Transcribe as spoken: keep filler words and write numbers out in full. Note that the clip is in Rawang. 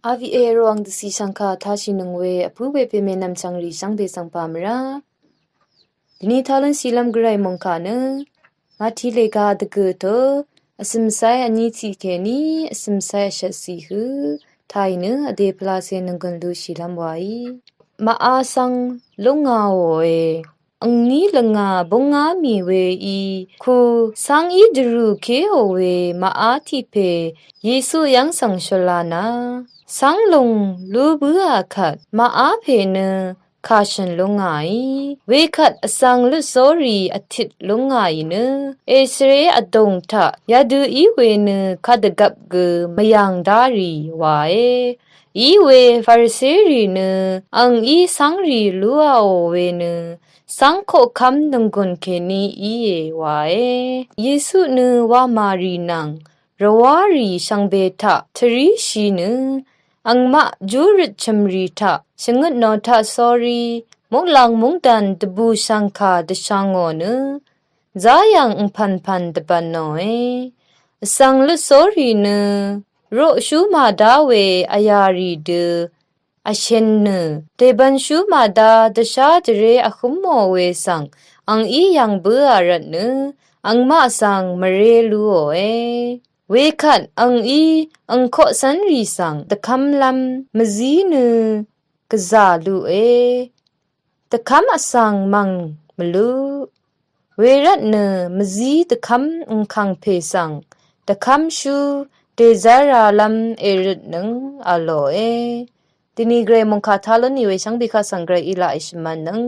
Avié rvwàng dvcì shvngkà tashìnøng we vpǿ we pèmè nv̀mchv̀ngrì shvngbe svng pà mvrá. Dvni talv́n shìlv́m gvray mòngkà nø màti lèga dvgø̀ tø vsø̀msai vní tiq kèní vsø̀msai vshvtcì hø tàì nø vdè pvlacè nònggùn lushìlv́m waí. Màá svng lúngāòe. Angní lvngà búngá mì weí ku cáng í dvrù kéò we màá tiq pè Yesu yv́ng svng shvla nà cáng lùng lú bǿà kvt màá pè nø kà shø̀n lúngàí. Wekvt vsvng lutsorí vtit lúngàí nø èsvré vdùng taq yadø í we nø kadvgvp gø mvyv̀ng dárì waé. Í we Fariserì nø angí cv́ngrì lúàò we nø cv́ng koqkv́m nònggùn kèní íe waé. Yesu nø wamàrì nvng rvwárì shvngbe taq tvríshì nø angmaq júrøt chø̀mrì taq shvngøtnò taqsórí muqlàng mungdàn dvbù shv̀ngkà dvshvngò nø záyv̀ng angpv̀npv̀n dvbv̀nòe. Vsvng lutsorí nø roqshú màdá we vyàrì dø vshø̀n nø dèbv̀nshú màdá dvshá dvré vhǿmò we svng angí yv̀ng bǿà rvtnø angmaq svng mvré lúòe. Wekvt angí angkoqcv́nrì svng dvkv́mlv́m mvzí nø gvzà luqe. Dvkv́m vsvng mv̀ng mvluq. Wervtnø mvzí dvkv́m angkv̀ng pè svng dvkv́mshú dèzv́ralv́m èrøtnøng vlòe. Dvni gvray mòngkà talv́n nì we shvngbe kaq svng gvray í laq èshvmv̄nnøng.